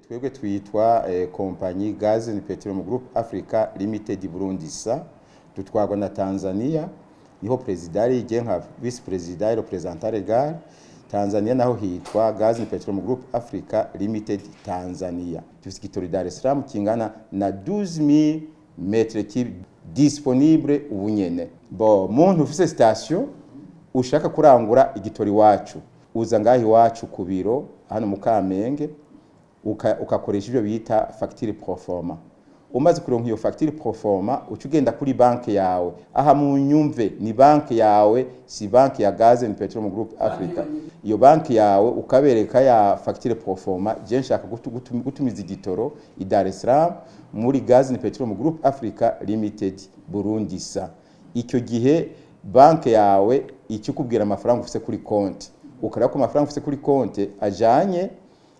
Twebwe twitwa kompanyi Gaz and Petroleum Group Africa Limited Burundi SA, dutwarwa na Tanzania, niho perezida ari je nka vice président, représentant légal. Tanzania naho hitwa Gaz and Petroleum Group Africa Limited Tanzania. Dufite igitoro Dar es Salaam kingana na 12,000 mètres cubes disponible ubu nyene. Bo muntu ufise station ushaka kurangura igitoro iwacu, uza ngaho iwacu ku biro hano mu Kamenge, ukakoresha ibyo bita facture proforma. Umaze kuronka iyo facture proforma, uca ugenda kuri banki yawe. Aha mu nyumve, ni banki yawe, si banki ya Gaz and Petroleum Group Africa. Iyo banki yawe ukabereka ya facture proforma: je nshaka gutumiza igitoro i Dar es Salaam muri Gaz and Petroleum Group Africa Limited Burundi SA. Icyo gihe banki yawe ikikubwira amafaranga ufise kuri konti, ukareba ko amafaranga ufise kuri konti ajanye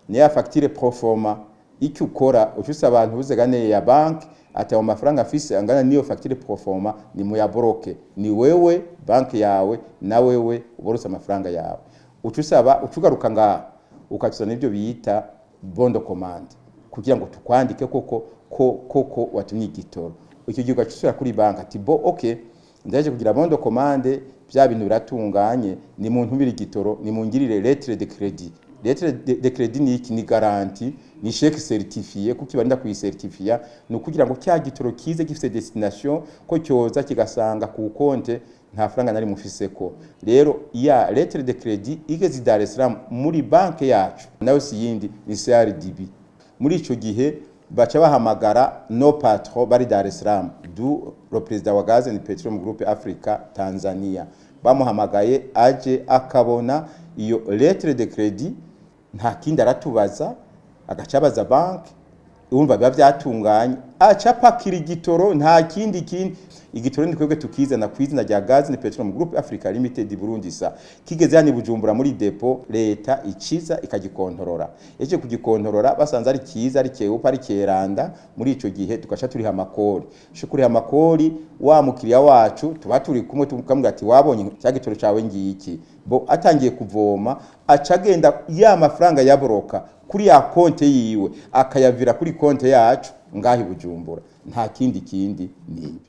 niya facture proforma. Icyo ukora, uca usaba abantu buzegane ya banki ati: "Ayo mafaranga afise angana niyo facture proforma ni muyaboroke." Ni wewe, banki yawe na wewe uborose amafaranga yawe. Uca usaba, uca ugaruka ngaha ukatuzana ibyo bita bon de commande kugira ngo tukwandike koko ko koko watumye igitoro. Icyo gihe ugaca usubira kuri banki ati: "Bon, okay, ndaje kugira bon de commande, bya bintu biratunganye, ni mu ntumire igitoro, ni mungirire lettre de crédit." Lettre de crédit ni iki? Ni garantie, ni chèque certifié. Kuko ibarinda kuyicertifia ni ukugira ngo cya gitoro kize gifite destination, ko cyoza kigasanga ku konte nta faranga nari mufiseko. Rero ya lettre de crédit igeze i Dar es Salaam muri banke yacu, nayo si yindi, ni CRDB. Muri ico gihe baca bahamagara nos patrons bari Dar es Salaam, du le président wa Gaz and Petroleum Group Africa Tanzania. Bamuhamagaye, aje akabona iyo lettre de crédit, nta kindi aratubaza, agaca abaza banki. Urumva biba byatunganye, aca apakira igitoro, nta kindi kindi. Igitoro ni twebwe tukizana ku izina rya Gaz and Petroleum Group Africa Limited Burundi SA. Kigeze hano i Bujumbura muri dépôt, leta ikiza ikagikontorora. Yaje kugikontorora, basanze ari kiza, ari keupa, ari keranda. Muri ico gihe tugaca turiha amakori. Sho kuriha amakori, wa mukiriya wacu tuba turi kumwe, tukamubwira ati: "Wabonye cya gitoro cawe ngiki." Bo atangiye kuvoma, aca agenda ya mafaranga yaboroka kuri ya konte yiwe akayavira kuri konte yacu ngaho i Bujumbura. Nta kindi kindi, ni ibyo.